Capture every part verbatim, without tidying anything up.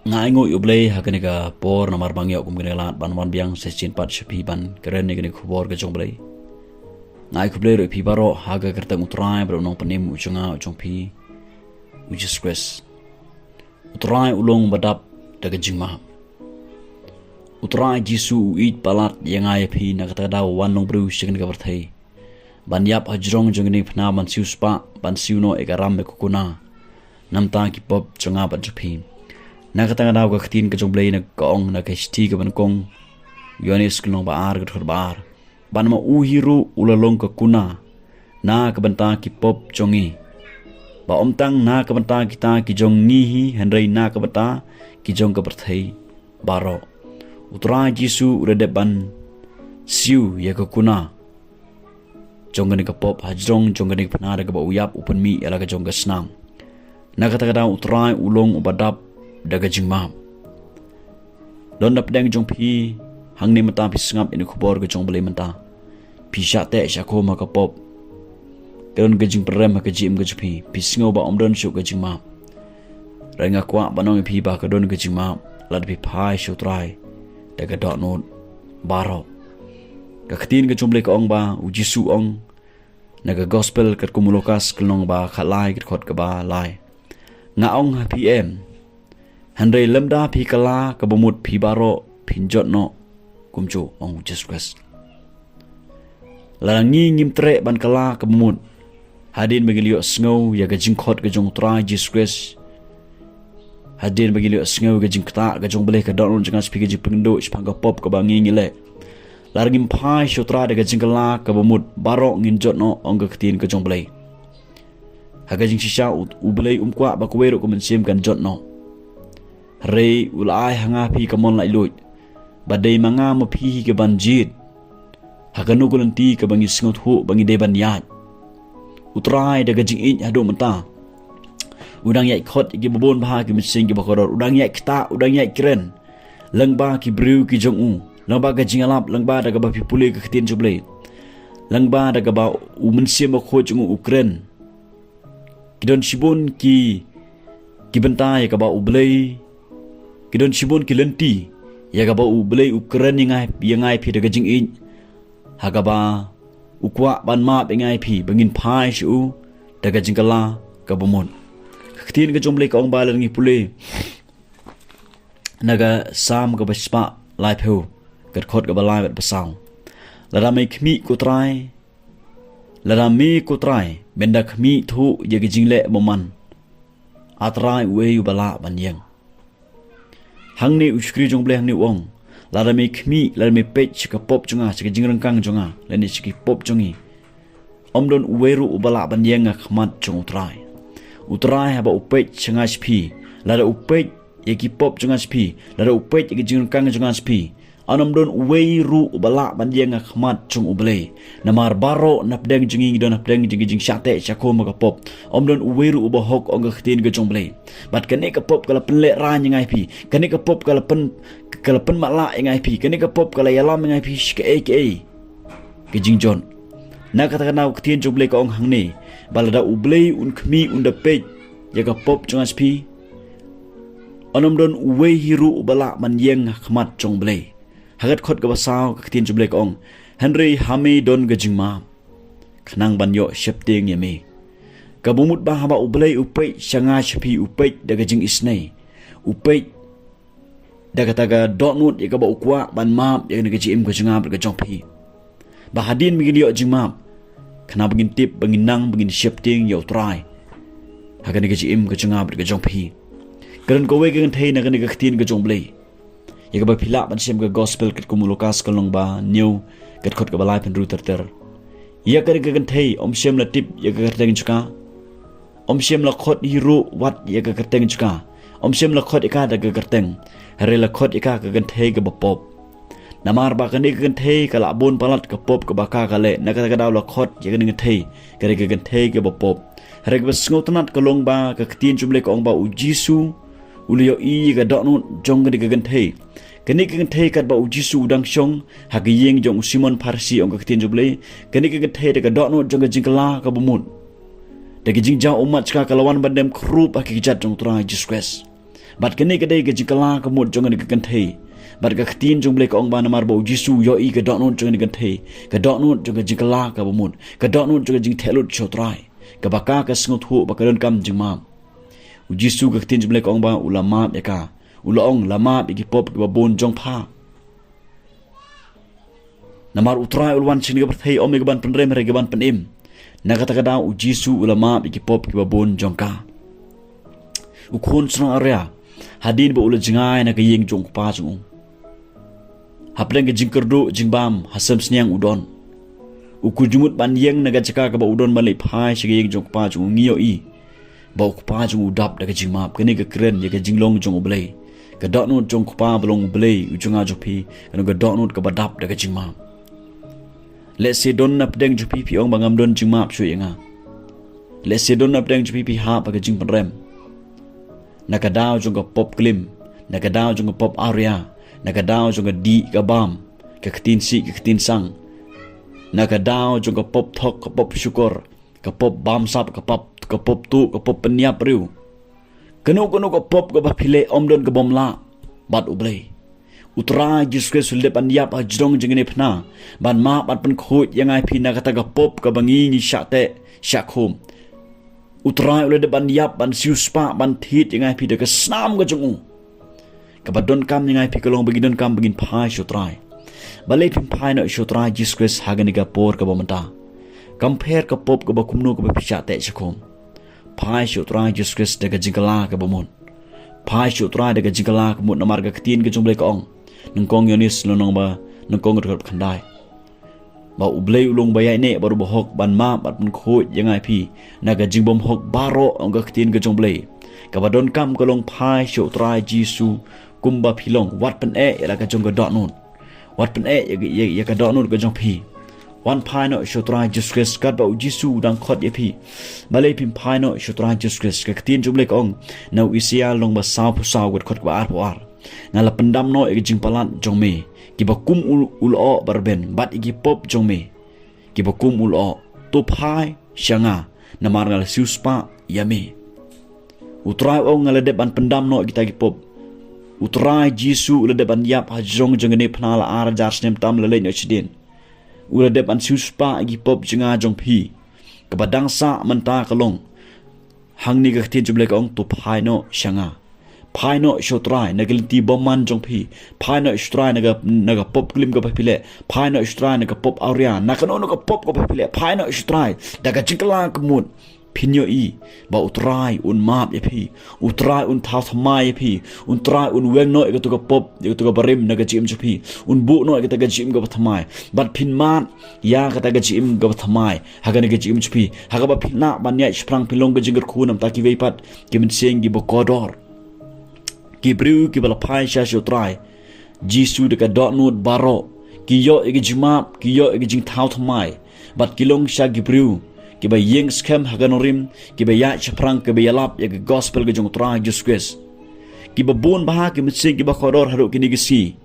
Nga ainguh ïa U Blei ha kane ka por namar ba nga ïoh kum kane ka lad ban wan biang shisien pat sha phi ban kren ïa kane ka khubor ka jong U Blei. Nga ai khublei ruh ïa phi baroh ha ka kyrteng U Trai bad U Nongpynim u jong nga u jong phi, U Jisu Khrist. U Trai u long ba dap da ka jingmap. U Trai Jisu u ïeit palat ïa nga ïa phi na kata ka daw u wan long briew sha kane ka pyrthei ban ïap hajrong jong kane ka phna ban siew spah ban siew noh ïa ka ram ïa ka kuna namar ki pop jong nga bad jong phi. Na kata ka daw ka ktien ka jong U Blei na ka ong na ka shithi kaba nyngkong Ïoannis ka lynnong ba ar ka dkhot ba ar, ba namar u hi ruh u la long ka kuna na ka bynta ki pop jong ngi, ba ym tang na ka bynta kita ki jong ngi hi hynrei na ka bynta ki jong ka pyrthei baroh. U Trai Jisu u la dep ban siew ïa ka kuna jong kane ka pop hajrong jong kane ka phna da kaba u ïap u pynmih ïa la ka jong ka snam. Na kata ka daw U Trai u long uba dap da ka jingmap. Don da pdeng jong phi hangne mynta phi sngap ïa kane ka khubor ka jong U Blei mynta. Phi shah teh shah khum ha ka pop. Ka don ka jingpyrem ha ka jingim ka jong phi. Phi sngew ba ym don shuh ka jingmap. Hynrei nga kwah ban ong ïa phi ba ka don ka jingmap lada phi phai sha U Trai da ka dohnud baroh. Ka ktien ka jong U Blei ka ong ba U Jisu u ong na ka gospel katkum u Lukas ka lynnong ba khatlai ka dkhot kaba lai, nga ong ha phi em, hynrei lymda phi kylla kaba mut phi baroh phin jot noh kumjuh, ong U Jisu Khrist. Lada ngi ngim treh ban kylla kaba mut hadien ba ngi la ïohsngew ïa ka jingkhot ka jong U Trai Jisu Khrist, hadien ba ngi la ïohsngew ïa ka jingktah ka jong U Blei, ka dohnud jong nga sha phi, ka jingpynduh shaphang ka pop kaba ngi ngi leh, lada ngim phai sha U Trai da ka jingkylla kaba mut, baroh ngin jot noh, ong ka ktien ka jong U Blei. Ha ka jingshisha U, U Blei um kwah ba kawei ruh ka mynsiem kan jot noh. Hynrei u la ai ha nga phi ka mon laitluid ba dei ma nga ma phi hi kaban jied ha kano ka lynti kaba ngi sngewthuh ba ngi dei ban ïaid. U Trai da ka jingïeit haduh mynta u dang ïaid khot ïa kiba bun bha ki mynsiem kiba kordor, u dang ïaid ktah, u dang ïaid kren lyngba ki briew ki jong u, lyngba ka jingïalap, lyngba da kaba phi pule ka ktien jong U Blei, lyngba da kaba u Mynsiem Bakhuid jong u u kren. Ki don shibun ki, ki bynta ïa kaba U Blei, ki don shibun ki lynti ïa kaba U Blei u kren ïa nga, ïa nga ïa phi da ka jingïeit, ha kaba u kwah ban map ïa nga ïa phi ba ngin phai sha u da ka jingkylla kaba mut. Ka ktien ka jong U Blei ka ong ba lada ngi pule na ka Salm kaba shispah laiphew, ka dkhot kaba lai bad ba saw, lada me khmih ko Trai, lada me ko Trai men da khmih thuh ïa ka jingleh bymman, A Trai uei uba lah ban ïeng? Hangne U Shakri jong U Blei hangne u ong, lada me khmih, lada me peit sha ka pop jong nga, sha ka jingryngkang jong nga lane sha ki pop jong ngi, ym don uwei ruh uba lah ban ïeng ha khmat jong U Trai. U Trai haba u peit sha nga sha phi, lada u peit ïa ki pop jong nga sha phi, lada u peit ïa ka jingryngkang jong nga sha phi, yn ym don uwei ruh uba lah ban ïeng ha khmat jong U Blei. Namar baroh na pdeng jong ngi ngi don na pdeng jong ka jingshah teh shah khum ha ka pop. Ym don uwei ruh uba hok, ong ka ktien ka jong U Blei. Bad kane ka pop ka la pynlehraiñ ïa nga ïa phi. Kane ka pop ka la pyn, ka la pynmatlah ïa nga ïa phi. Kane ka pop ka la ïalam ïa nga ïa phi sha kaei kaei ka jingjot. Na kata ka daw ka ktien jong U Blei ka ong hangne ba lada U Blei un khmih, un da peit ïa ka pop jong nga sha phi, yn ym don uwei hi ruh uba lah ban ïeng ha khmat jong U Blei. Ha ka dkhot kaba saw ka ktien jong U Blei ka ong, hynrei ha me don ka jingmap khnang ban ïoh sheptieng ïa me. Kaba mut ba haba U Blei u peit sha nga sha phi, u peit da ka jingisynei, u peit da kata ka dohnud ïa kaba u kwah ban map ïa kane ka jingim ka jong nga bad ka jong phi. Ba hadien ba ngin ïoh jingmap, khnang ba ngin tip, ba ngin nang, ba ngin sheptieng ïa U Trai ha kane ka jingim ka jong nga bad ka jong phi. Ka don kawei ka kynthei na kane ka ktien ka jong U Blei ïa kaba phi lah ban shem, ka gospel katkum u Lukas ka lynnong ba hynñiew, ka dkhot kaba laiphew hynriew ter ter. Ïa kane ka kynthei ym shym la tip ïa ka kyrteng jong ka. Ym shym la khot hi ruh wat ïa ka kyrteng jong ka. Ym shym la khot ïa ka da ka kyrteng, hynrei la khot ïa ka ka kynthei kaba pop. Namar ba kane ka kynthei ka la bun palat ka pop kaba ka ka leh, na kata ka daw la khot ïa kane ka kynthei ka dei ka kynthei kaba pop. Hynrei kaba sngewtynnat ka long ba ka ktien jong U Blei ka ong ba U Jisu u la ïohi ïa ka dohnud jong kane ka kynthei. Kane ka kynthei katba U Jisu u dang shong ha ka ïing jong u Simon Pharisi, ong ka ktien jong U Blei, kane ka kynthei da ka dohnud jong ka jingkylla kaba mut, da ka jingjaw ummat jong ka, ka la wan ban dem khrup ha ki kjat jong U Trai Jisu Khrist. Bad kane ka dei ka jingkylla ka mut jong kane ka kynthei. Bad ka ktien jong U Blei ka ong ba namar ba U Jisu u ïohi ka dohnud jong kane ka kynthei, ka dohnud jong ka jingkylla kaba mut, ka dohnud jong ka jingtheh lut sha U Trai, kaba ka ka sngewthuh ba ka donkam jingmap. U Jisu, ka ktien jong U Blei ka ong ba u la map ïa ka. U la ong, la map ïa ki pop kiba bun jong pha. Namar U Trai u la wan sha kane ka pyrthei ym ïa kaban pynrem hynrei kaban pynim. Na kata ka daw U Jisu u la map ïa ki pop kiba bun jong ka. U khun shnong Aria, hadien ba u la jngai na ka ïing jong u kpa jong u, hapdeng ka jingkyrduh jingbam ha sem sniang u don. U kynjumut ban ïeng na ka jaka kaba u don ban leit phai sha ka ïing jong u kpa jong u, ngi ïohi ba u kpa jong u dap da ka jingmap. Kane ka kren ïa ka jinglong jong U Blei. Ka dohnud jong u kpa ba long U Blei u jong nga jong phi, kane ka dohnud kaba dap da ka jingmap. Lehse don na pdeng jong phi phi ong ba ngam don jingmap shuh ïa nga. Lehse don na pdeng jong phi phi hap ha ka jingpynrem. Na ka daw jong ka pop klim, na ka daw jong ka pop aria, na ka daw jong ka dih ka bam, ka ktien sih ka ktien sang, na ka daw jong ka pop thok, ka pop shukor, ka pop bamsap, ka pop, ka pop tuh, ka pop pynïap briew. Kano kano ka pop kaba phi leh ym don ka bym lah bad U Blei. U Trai Jisu Khrist u la dep ban ïap hajrong jong kane phna ban map ban pynkhuid ïa nga ïa phi na kata ka pop kaba ngi ngi shah teh shah khum. U Trai u la dep ban ïap ban siewspah ban thied ïa nga ïa phi da ka snam ka jong u. Kaba donkam ïa nga ïa phi ka long ba ngi donkam ba ngin phai sha U Trai. Balei phim phai noh sha U Trai Jisu Khrist ha kane ka por kaba mynta? Kam pher ka pop kaba kumno kaba phi shah teh shah khum. Phai sha U Trai Jisu Khrist da ka jingkylla kaba mut. Phai sha U Trai da ka jingkylla kaba mut namar ka ktien ka jong U Blei ka ong, Nyngkong Ïoannis lynnong ba nyngkong ka dkhot khyndai, ba U Blei u long ba ïaineh bad u bahok ban map bad pynkhuid ïa nga ïa phi na ka jingbymhok baroh, ong ka ktien ka jong U Blei. Kaba donkam ka long phai sha U Trai Jisu kumba phi long, wat pyneh ïa la ka jong ka dohnud. Wat pyneh ïa, ïa, ïa ka dohnud ka jong phi. Wan phai noh sha U Trai Jisu Khrist katba U Jisu u dang khot ïa phi. Balei phim phai noh sha U Trai Jisu Khrist? Ka ktien jong U Blei ka ong na u Isaïah lynnong ba sawphew saw ka dkhot kaba arphew ar, nga la pyndam noh ïa ka jingpalat jong me, kiba kum u, u lyoh ba rben, bad ïa ki pop jong me, kiba kum u lyoh. To phai sha nga namar nga la siewspah ïa me. U Trai u ong nga la dep ban pyndam noh ïa kita ki pop. U Trai Jisu u la dep ban ïap hajrong jong kane phna la ar hajar snem tam la leit noh shadien. U la dep ban siewspah ïa ki pop jong nga jong phi. Kaba dang sah mynta ka long, hangne ka ktien jong U Blei ka ong to phai noh sha nga. Phai noh sha U Trai na ka lynti bymman jong phi. Phai noh sha U Trai na ka, na ka pop klim kaba phi leh. Phai noh sha U Trai na ka pop aria, na kano kano ka pop kaba phi leh. Phai noh sha U Trai da ka jingkylla ka mut. Phin ïohi ba U Trai un map ïa phi. U Trai un thaw thymmai ïa phi. U Trai un weng noh ïa kato ka pop, ïa kato ka barim na ka jingim jong phi. Un buh noh ïa kata ka jingim kaba thymmai. Bad phin mad ïa kata ka jingim kaba thymmai ha kane ka jingim jong phi, ha kaba phin lah ban ïaid shaphrang phin long ka jingkyrkhu na ka bynta kiwei pat ki mynsiem kiba kordor. Ki briew kiba la phai sha sha U Trai Jisu da ka dohnud baroh ki ïoh ïa ka jingmap, ki ïoh ïa ka jingthaw thymmai. Bad ki long sha ki briew kiba ïeng skhem ha ka nongrim, kiba ïaid shaphrang, kiba ïalap ïa ka gospel ka jong U Trai Jisu Khrist. Kiba bun bha ki mynsiem kiba kordor haduh kine ki sngi,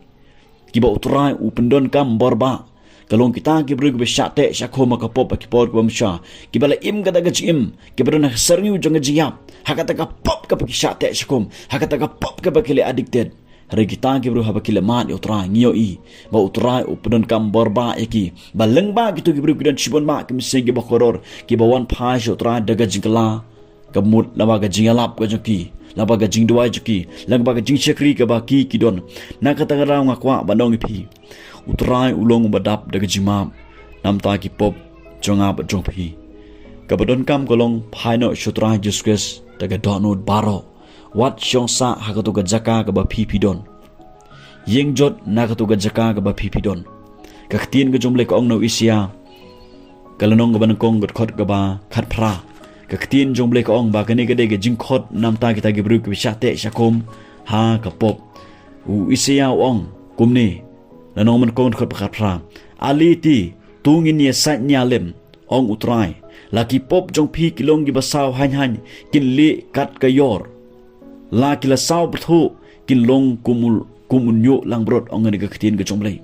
kiba U Trai u pyndonkam bor bah. Ka long kita ki briew kiba shah teh shah khum ha ka pop ha ki por kiba mynshwa, kiba la im kata ka jingim, kiba don ha ka syrngiew jong ka jingïap ha kata ka pop kaba ki shah teh shah khum, ha kata ka pop kaba ki leh addicted. Hynrei kita ki briew haba ki leh mad ïa U Trai, ngi ïohi ba U Trai u pyndonkam bor bah ïa ki. Ba lyngba kito ki briew ki don shibun bah ki mynsiem kiba kordor kiba wan phai sha U Trai da ka jingkylla ka mut, lyngba ka jingïalap ka jong ki, lyngba ka jingduwai jong ki, lyngba ka jingshakri kaba ki ki don. Na kata ka daw nga kwah ban ong ïa phi, U Trai u long uba dap da ka jingmap na ka bynta ki pop jong nga bad jong phi. Kaba donkam ka long phai noh sha U Trai Jisu Khrist da ka dohnud baroh. Wat shong sah ha kato ka jaka kaba phi phi don. Ïeng jot na kato ka jaka kaba phi phi don. Ka ktien ka jong U Blei ka ong na u Isaïah, ka lynnong kaba nyngkong, ka dkhot kaba khatphra. Ka ktien jong U Blei ka ong ba kane ka dei ka jingkhot na ka bynta kita ki briew kiba shah teh shah khum ha ka pop. U Isaïah u ong kumne, lynnong nyngkong, dkhot ba khatphra: Ale te, to ngin ïasaid ñialem, ong U Trai. La ki pop jong phi ki long kiba saw haiñ haiñ, kin lieh kat ka ïor. La ki la saw pyrthuh, kin long kum u, kum u ñiuh langbrot, ong kane ka ktien ka jong U Blei.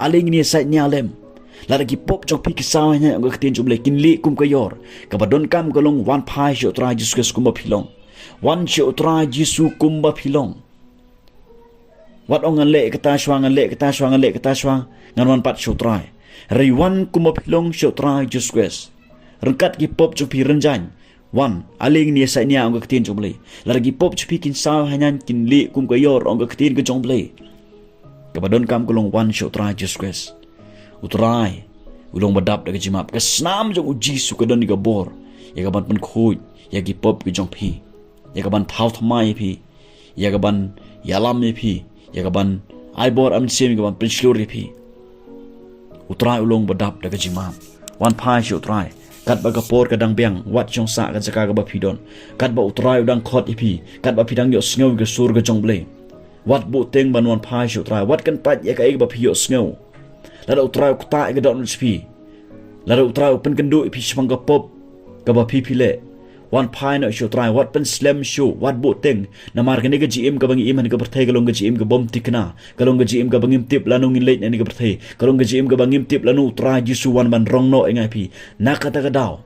Ale ngin ïasaid ñialem. Lada ki pop jong phi ki saw haiñ haiñ, ong ka ktien jong U Blei, kin lieh kum ka ïor. Kaba donkam ka long wan phai sha U Trai Jisu Khrist kumba phi long. Wan sha u Trai Jisu kumba phi long. Wat ong ngan leh kata shwa, ngan leh kata shwa, ngan leh kata shwa, ngan wan pat sha u Trai. Hynrei wan kumba phi long sha u Trai Jisu Khrist. Ryngkat ki pop jong phi rynjang. Wan, ale ngin ïa sainia, ong ka ktien jong u Blei. Lada ki pop jong phi kin saw hanjan, kin leh kum ka ïor, ong ka ktien ka jong u Blei. Kaba donkam ka long wan sha u Trai Jisu Khrist. U Trai u long ba dap da ka jingmap. Ka snam jong u Jisu ka don ïa ka bor, ïa kaban pynkhuid ïa ki pop ki jong phi, ïa kaban thaw thymmai ïa phi, ïa kaban ïalam ïa phi, ïa kaban ai bor, ïa kaban pynshlur ïa phi. U Trai u long ba dap da ka jingmap. Wan phai sha u Trai. Katba ka por ka dang biang, wat shong sah ka jaka kaba phi don. Katba u Trai u dang khot ïa phi, katba phi dang ïohsngew ïa ka sur ka jong u Blei, wat buh teng ban wan phai sha u Trai, wat kyntait ïa kaei kaba phi ïohsngew. Lada u Trai u ktah ïa ka dohnud sha phi, lada u Trai u pynkynduh ïa phi shaphang ka pop kaba phi phi leh, wan phai noh sha u Trai, wat pynslem shuh, wat buh teng. Namar kane ka jingim kaba ngi im ha kane ka pyrthei ka long ka jingim ka bym thikna, ka long ka jingim kaba ngim tip lano ngin leit na kane ka pyrthei, ka long ka jingim kaba ngim tip lano u Trai Jisu u wan ban rong noh ïa nga ïa phi. Na kata ka daw,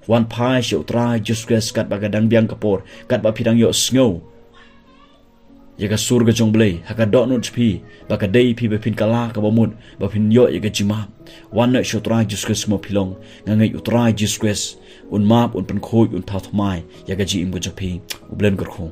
wan phai sha u Trai Jisu Khrist katba ka dang biang ka por, katba phi dang ïohsngew ïa ka sur ka jong u Blei ha ka dohnud sha phi, ba ka dei ïa phi ba phin kylla kaba mut, ba phin ïoh ïa ka jingmap. Wan noh sha u Trai Jisu Khrist kumba phi long. Nga ngeit u Trai Jisu Khrist un map, un pynkhuid, un thaw thymmai ïa ka jingim ka jong phi. U Blei un kyrkhu.